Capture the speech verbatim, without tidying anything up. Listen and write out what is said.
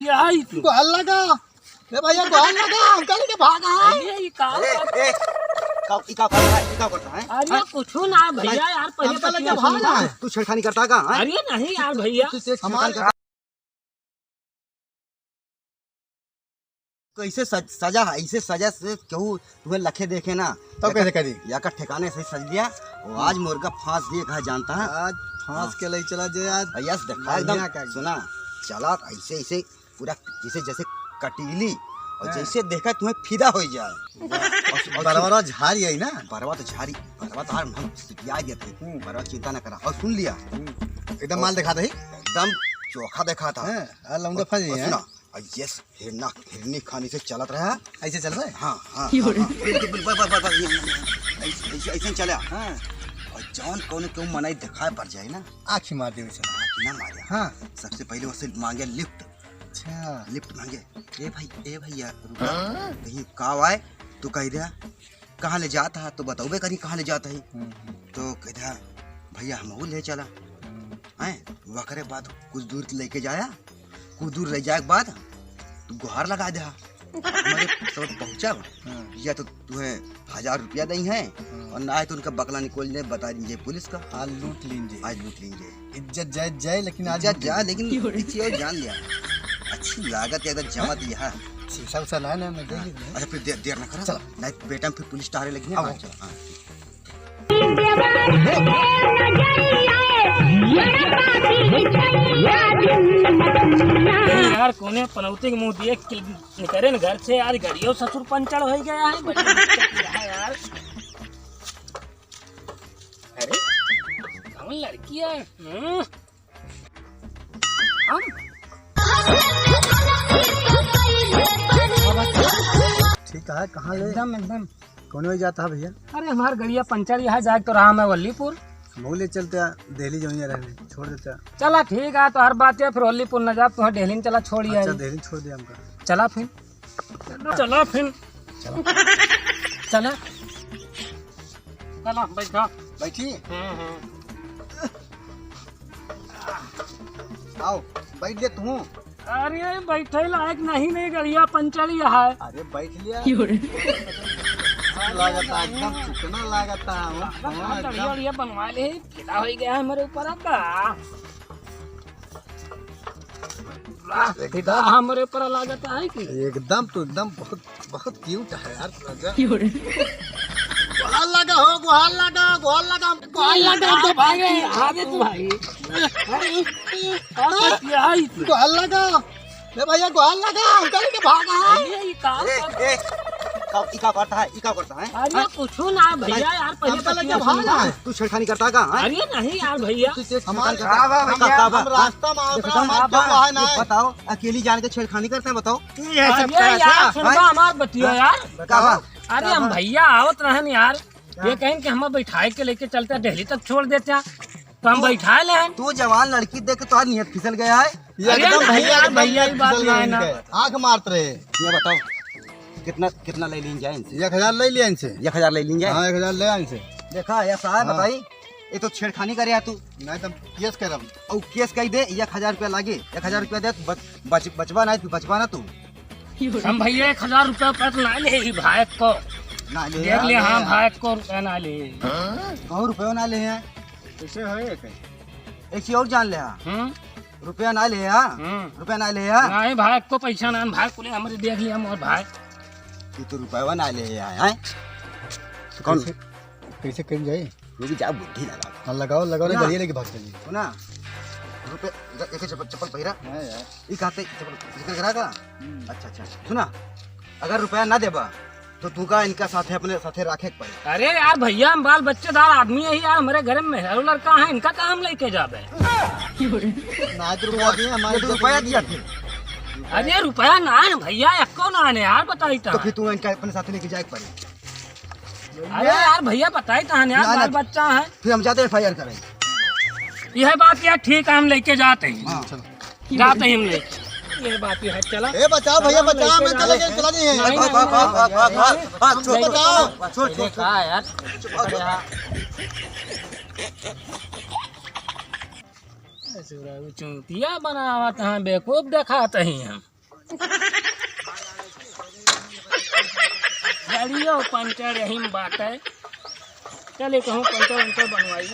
यही तू। गोहार लगा। ए भैया, गोहार लगा, हमका लेके भागा है। अरे, ये का अरे, ए, का, ई का करता है, ई का करता है? अरे, हाँ? कुछू ना भैया, हाँ? यार, पहिले हमका लेके बतिया भागा सुनो। है। तू छेड़खानी करता है का, हाँ? अरे, नहीं यार भैया। तू, तू छेड़खानी हमार करता है? कैसे सज-, सजा है, ऐसे सजा से केहू तुम्हें लखे देखे ना। तब कैसे करी? या का ठिकाने से सज लिया, वो आज मुर्गा फांस दिए कहा जानता है? आज फांस हाँ। के ले चला जे आज। भैया से देखा एकदम, बढ़िया का। सुना, चला ऐसे, ऐसे पूरा जैसे, जैसे कटीली, और हाँ। जैसे देखा तुम्हें फिदा हो जाए। और, और बरवा झारी आई ना? बरवा तो झारी, बरवा तो हर हम सिटिया देते। हम्म। बरवा चिंता ना करा। और सुन लिया? हम्म। एकदम और माल दिखा दे। एकदम चोखा देखा था। हाँ, आ लौंडा और, फंस गई और है। सुना, और ये हिरना, हिरनी खानी से चलत रहा। ऐसे चल रहा है? हाँ, हाँ, क्यों हाँ, रे? हाँ। बिल्कुल, बिल्कुल, बस, बस, बस, बस, ये, ये, ये। ऐसे, ऐसे, ऐसे चला। हाँ। और जौन कौनो क्यों मनाई दिखाए पड़ जाए ना। आँखी मार दे वैसे। आँखी ना मारे। हाँ। सबसे पहले उससे मांगे lift। अच्छा। Lift मांगे। "ए भाई, ए भैया, रुका।" हाँ? कहीं का आए, तो कह दिया, "कहाँ ले जात है?" तो बताओ बे करी, "कहाँ ले जात है?" हम्म, हम्म। तो कह दिया, "भैया, हम ले चला।" हम्म। हैं? वकरे बाद कुछ दूर लेके जाया, कुछ दूर ले जाए के बाद तू गुहार लगा दे। हमारे सब पहुँचा, हाँ। या तो तुम्हें हजार रुपया दई है, हाँ। और ना है तो उनका बकला निकोल दे, बता दीजिए पुलिस का। आज लूट लीजिए। आज लूट लीजिए। इज्जत जाए, जाए, लेकिन आज इज्जत लूट जाए, लीजिए। लेकिन किसी और जान लिया। अच्छी लागत है, एकदम जमत यह। शीशा उसा लाए ना, मैं देख हाँ। लीजिए। अच्छा, फिर देर, देर ना करा। चलो। नहीं, बेटा, फिर पुलिस टारे लगी है। आओ। हाँ, चलो, हाँ। यार, कोने पनौती के मुंह दिए कि निकरे न घर से, आज गड़ियो ससुर पंचर हो गया है, बड़ी दिक्कत है यार। अरे, कौन लड़की है? हम्म? हम? ठीक है, कहाँ ले? एकदम, एकदम। कौन वही जाता है भैया? अरे, हमार गड़िया पंचर यहाँ जाए तो रहा मैं वल्लीपुर। हमहू ले चलते हैं, दिल्ली जो ही रहने, छोड़ देते हैं। चला, ठीक है, तो हर बात है, फिर वल्लीपुर न जा, तुम्हें दिल्ली में चला, छोड़ ही अच्छा, आई। दिल्ली छोड़ दे हमका। चला फिर। चला फिर। चला। चला। चला, बैठा। बैठी? हम्म, हम्म। आओ, बैठ जा तू। अरे, बैठे लायक नहीं, नहीं, गड़िया पंचर ही है। अरे, बैठ लिया। क्यों रे? लागत है, एकदम चिकना लागत है, हम, हाँ, हाँ, गड़िया एकदम। वड़िया बनवा ले, फिदा हो गया हमारे ऊपर अब। वाह, फिदा हमारे ऊपर लागत है कि? एकदम तो एकदम बहुत, बहुत cute है यार, राजा। क्यों रे? गोहार लगा हो, गोहार लगा, गोहार लगा, गोहार लगा, तो भाई, आगे तू भाई। अरे, अरे, क्या है तू? गोहार लगा। ले भैया, गोहार लगा, हमका लेके भागा है। अरे, ये का ए, ए, का, ई का करता है, ई का करता है? अरे, हाँ? कुछू ना भैया, हाँ? यार, पहिले हमका लेके बतिया भागा सुन। है। तू छेड़खानी करता है का, हाँ? अरे, नहीं यार भैया। तू, तू हमार छेड़खानी करता है? का बा का, भैया? का बा? हम रास्ता में आवत देखो, रहा, का हमार बा? जो है ना। बताओ, अकेली जान के छेड़खानी करता है, बताओ। ये सब अरे क्या है? यार, सुनबा हाँ? हमार बतिया यार। का बा? अरे, हम भैया आवत रहन यार, ये कहें कि हम बैठाए के लेके चलते हैं, दिल्ली तक छोड़ देते हैं, तो हम बैठाए ले हैं। तू जवान लड़की देख के तोहार नियत फिसल गया है। ये अरे एकदम नहीं भैया, यार, एकदम भैया, ये बात फिसल नहीं गया ना। इनके। आँख मारत रहे। ये बताओ, कितना, कितना ले लीन जाए इनसे? एक हजार ले लिया इनसे। एक हजार ले लीन जाए? हाँ, एक हजार ले इनसे। देखा, ऐसा है, हाँ। बताई, ये तो छेड़खानी करे है तू। नहीं तो हम केस करब। और केस कही दे, एक हजार रुपया लागे, एक हजार रुपया दे, बच-, बच-, बचबा नहीं, तू बचबा ना तू। हम भैया एक हजार रुपया पर ना ले ही भाई को। ना ले देख यार। ले, हाँ, भाई को रुपया ना ले। कहूँ रुपया ना ले हैं। कैसे है ये कहीं? एक चीज और जान ले, हाँ। हम्म। रुपया ना ले, हाँ। हम्म। रुपया ना ले, हाँ। नहीं भाई, को पैसा ना, भाई, कुले हमरे देख लिया मोर भाई। तू तो रुपया ना ले, हाँ, हैं? तो कौन? कैसे, कैसे करी जाए? रुक जा, बुद्धि लगा। हाँ, लगाओ, लगाओ, ना। गलिए लेके भाग चलिए। सुना, रुपये, जा, एक चप्पल, चप्पल पहिरा। हाँ यार। ई कहते, चप्पल, जिक्र करा का? हम्म। अच्छा, अच्छा, अच्छा। सुना, अगर रुपया ना देबा, तो तू का इनका साथे, अपने साथे राखे के पड़े। अरे यार भैया, हम बाल बच्चेदार आदमी है यार, हमारे घर में मेहरारू लड़का है, इनका काम लेके जाबे। ना, तो रुपया दिया, हमारे ये तो रुपया दिया फिर। अरे रुपया ना है भैया, एको ना है यार, बताई तो था। फिर तू इनका अपने साथे लेके जाए के पड़े। अरे यार भैया, बताई कहाँ यार, ना, ना। बाल बच्चा है। फिर हम जाते एफ आई आर करें। यह बात यार ठीक है, हम लेके जाते हैं। हाँ। जाते हैं हम लेके। यह बात यह है, चला। ए, बचाओ भैया, हम बचाओ, लेके मैं चले जाते गए, हैं। चला नहीं है। नहीं, भाग, नहीं, भाग, नहीं, भाग, भाग, नहीं, भाग, भाग, नहीं, छोड़, छोड़, छोड़, छोड़, छोड़। देखा यार। अरे यार। ऐसे चूतिया बनावत हैं, बेवकूफ देखात हैं हम। गाड़ियो पंचर यही में बाटे। चले कहूँ पंचर उंचर बनवाई।